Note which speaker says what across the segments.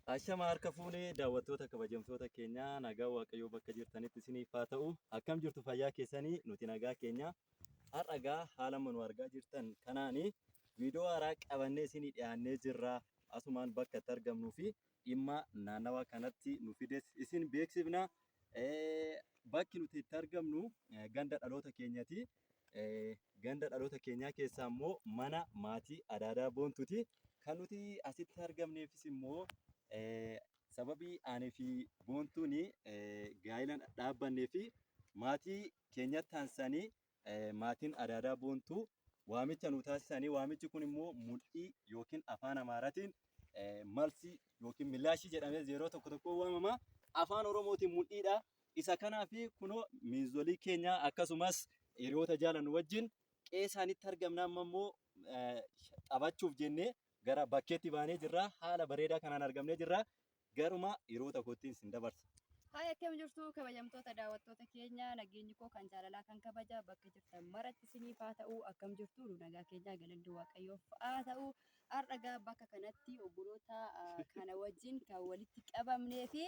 Speaker 1: Ashama harka fuunee daawwattoota kabajamtoota keenyaa, nagaa Waaqayyoo bakka jirtanitti isiniif haa ta'u. Akkam jirtu, fayyaa keessanii? Nuti nagaa keenya. Har'a egaa haala nu argaa jirtan kanaani viidiyoo haaraa qabannee isinii dhiyaannee jirra. Asumaan bakka itti argamnuu fi dhimma naannawa kanatti nu fides isin beeksifna. Bakki nuti itti argamnu ganda dhaloota keenyati. Ganda dhaloota keenyaa keessaa immoo mana maatii Adaadaa Boontuuti. Kan nuti asitti argamneefis immoo sababii ani fi Boontuun gaa'ela dhaabbannee fi maatii keenyatti aansanii maatiin Adaadaa Boontuu waamicha nu taasisanii, waamichi kun immoo mul'ii yookiin afaan Amaaraatiin malsii yookiin milaashii jedhamee yeroo tokko tokko waamama. Afaan Oromootiin mul'iidha. Isa kanaaf kunoo miinzolii keenya akkasumas hiriyoota jaalannu wajjin qe'ee isaaniitti argamna. Amma immoo taphachuuf jennee gara bakkeetti baanee jirra. Haala bareedaa kanaan argamnee jirra. Garuma hiriyoota kootiin isin dabarsa.
Speaker 2: Haaya, akkam jirtu kabajamtoota daawwattoota keenya? Nageenyi koo kan jaalalaa kan kabaja bakka jirtan maratti isiniif haa ta'u. Akkam jirtu? Nu nagaa keenya, galanni Waaqayyoof haa ta'u. Har'a gaa bakka kanatti obboloota kana wajjin kan walitti qabamnee fi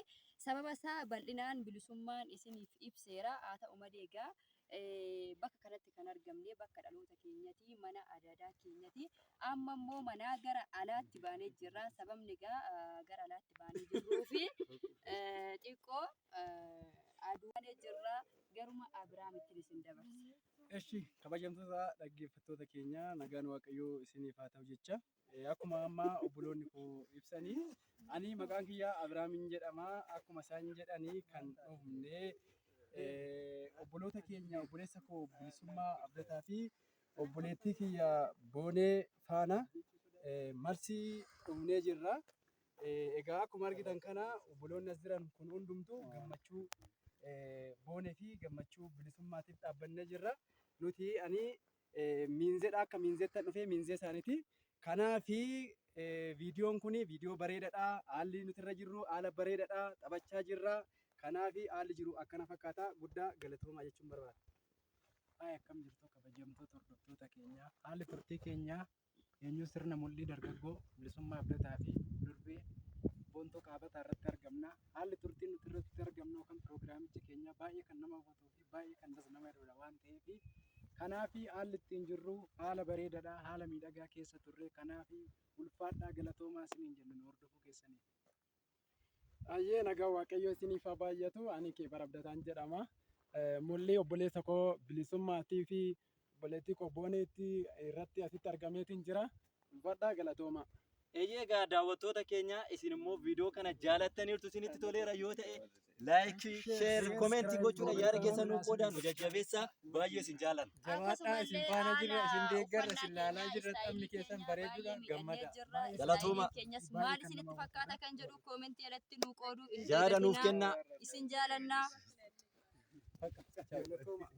Speaker 2: sababa isaa bal'inaan Bilisummaan isiniif ibseera. Haa ta'u malee egaa bakka kanatti kan argamne bakka dhaloota keenyati, mana adaadaa keenyati. Amma immoo manaa gara alaatti baanee jirra. Sababni egaa gara alaatti baanee jirruu fi xiqqoo aduu baanee jirra. Garuma Abiraamitti isin dabarsa.
Speaker 3: Eshi, kabajamtoota dhaggeeffattoota keenya, nagaan Waaqayyoo isiniif haa ta'u jecha. Akkuma amma obboloonni koo ibsanii, ani maqaan kiyya Abiraamiin jedhama. Akkuma isaan jedhanii kan dhufne obboloota keenya, obboleessa koo Bilisummaa Abdataa fi obboleettii kiyya Boonee faana marsii dhufnee jirra. Egaa akkuma argitan kana obboloonni as jiran kun hundumtuu gammachuu Boonee fi gammachuu Bilisummaatiif dhaabbannee jirra. Nuti ani miinzeedha, akka miinzeettan dhufee miinzee isaaniiti. Kanaafi viidiyoon kun viidiyoo bareedaadha. Haalli nuti irra jirru haala bareedaadha. Taphachaa jirra. Kanaafi haalli jiru akkana fakkaata. Guddaa galatoomaa jechuun barbaada.
Speaker 4: Haay, akkam jirtu kabajamtoota hordoftoota keenyaa? Haalli turtii keenyaa eenyu sirna mul'ii dargaggoo Bilisummaa Abdataa fi durbee Boontuu Qaabataa irratti argamna. Haalli turtii nuti irratti argamnu yookaan piroogiraamichi keenya baay'ee kan nama hawwatuu fi baay'ee kan das nama jedhudha waan ta'eef, kanaafi haalli ittiin jirru haala bareedaadha, haala miidhagaa keessa turre. Kanaafi ulfaadhaa, galatoomaa isiniin jenna nu hordofuu keessaniif.
Speaker 3: Ayyee, nagaa Waaqayyoo isiniif haa baay'atu. Ani Keefar Abdataan jedhama. Mul'ii obboleessa koo Bilisummaatii fi obboleettii koo Booneetti irratti asitti argameetiin jira. Ulfaadhaa, galatoomaa.
Speaker 1: Eeyyee, egaa daawwattoota keenya, isin immoo viidiyoo kana jaalattaniirtu, isinitti toleera yoo ta'e like, share, comment gochuudhaan yaada keessan nuuf qoodaa, nu jajjabeessaa, baay'ee isin jaalanna.
Speaker 4: Jabaadhaa, isin faana jirra, isin deeggarra, isin laalaa jirra, taphni keessan bareeduudha, gammada.
Speaker 1: Galatooma.
Speaker 2: Keenyas maal isinitti fakkaata kan jedhu comment jalatti nuu qooduu hin
Speaker 1: Yaada nuuf
Speaker 2: dagatinaa.
Speaker 1: kennaa.
Speaker 2: Isin jaalannaa.
Speaker 3: Galatoomaa.